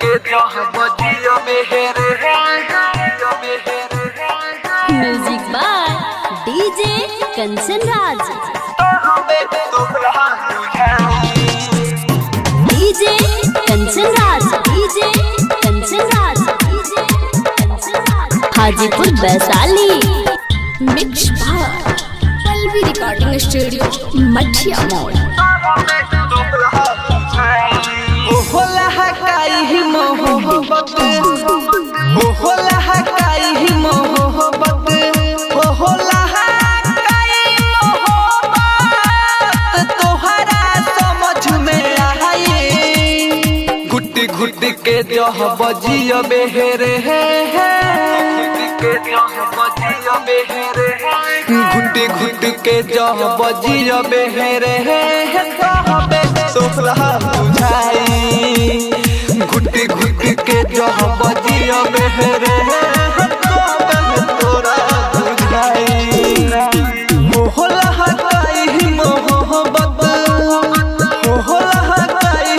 Music by DJ Kanchan Raj. DJ Kanchan Raj, DJ Kanchan Raj, DJ Kanchan Raj, Hajipur Vaishali. Mix by Pallavi recording studio Mathiya Mod. घुट के जह बजिया बेहरे है, घुट घुट के जह बजिया बेहरे है, तोहरा बुझाई। घुट घुट के जह बजिया बेहरे है, तोरा बुझाई। मोहला हटाई मोहब्बत, मोहला हटाई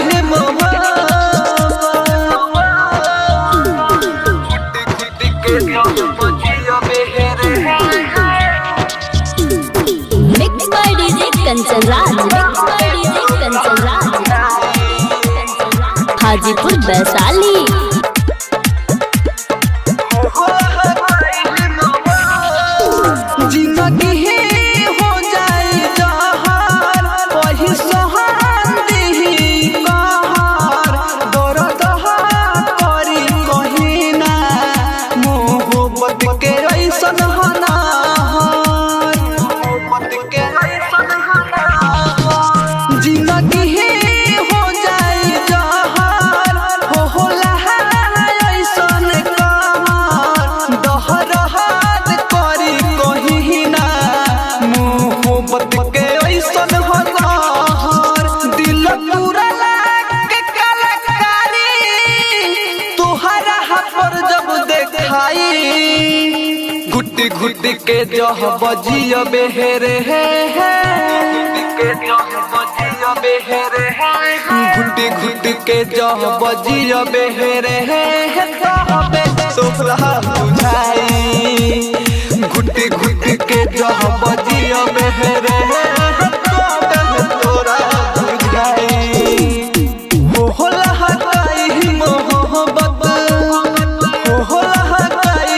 mix by DJ Kanchan Raj, mix by DJ Kanchan Raj, Hajipur Vaishali. जिंदगी हो जाए जहर वही सोहन दिही कहर, दर्द करी कहीं ना मोहब्बत के ऐसन हनाहर, जिंदगी हो जाए जहर होला ऐसन कहर, दहरहर करी कहीं ना मोहब्बत के ऐसन हनाहर। दिल पूरा के कलाकारी तोहरा पर जब देखाई, घुट घुट के जह बजिया बेहरे है, घुट घुट के जह बजिया बेहरे है, तोहरा बुझाई। घुट घुट के जह बजिया बेहरे है, तोरा बुझाई। मोहला हटाई मोहब्बत, मोहला हटाई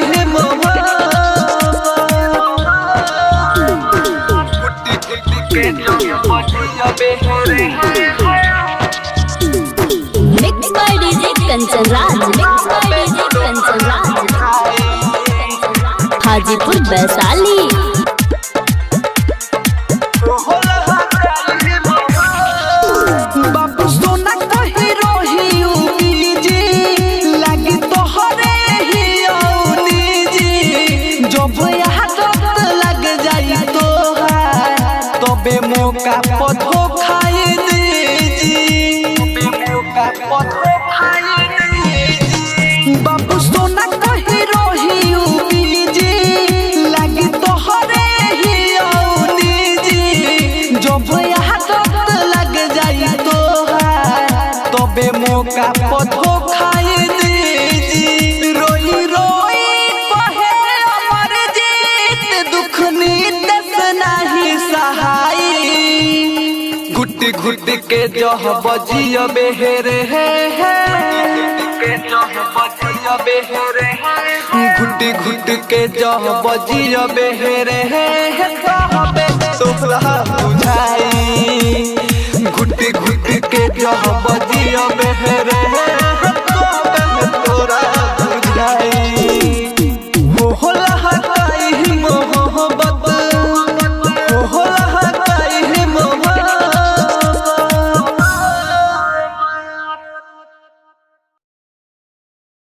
mix by DJ Kanchan Raj, mix by DJ Kanchan Raj, Hajipur Vaishali. बाबू सोना कही रही जी, लागी तोहरे ही जी, जब आदत लग जाई तोहार तबे मौका पर धोखाई दीजी, बाबू सोना कही रही जी, लागी तोहरे ही जी, जब आदत लग जाई तोहार तबे मौका पर धोखाई दीजी। रोई रोई कहे अमर जीत दुख नीत नाही सहाई, घुट घुट के जह बजिया बेहरे है, घुट घुट के जह बजिया बेहरे है, तोहरा बुझाई। घुट घुट के जह बजिया बेहरे है, तोरा बुझाई।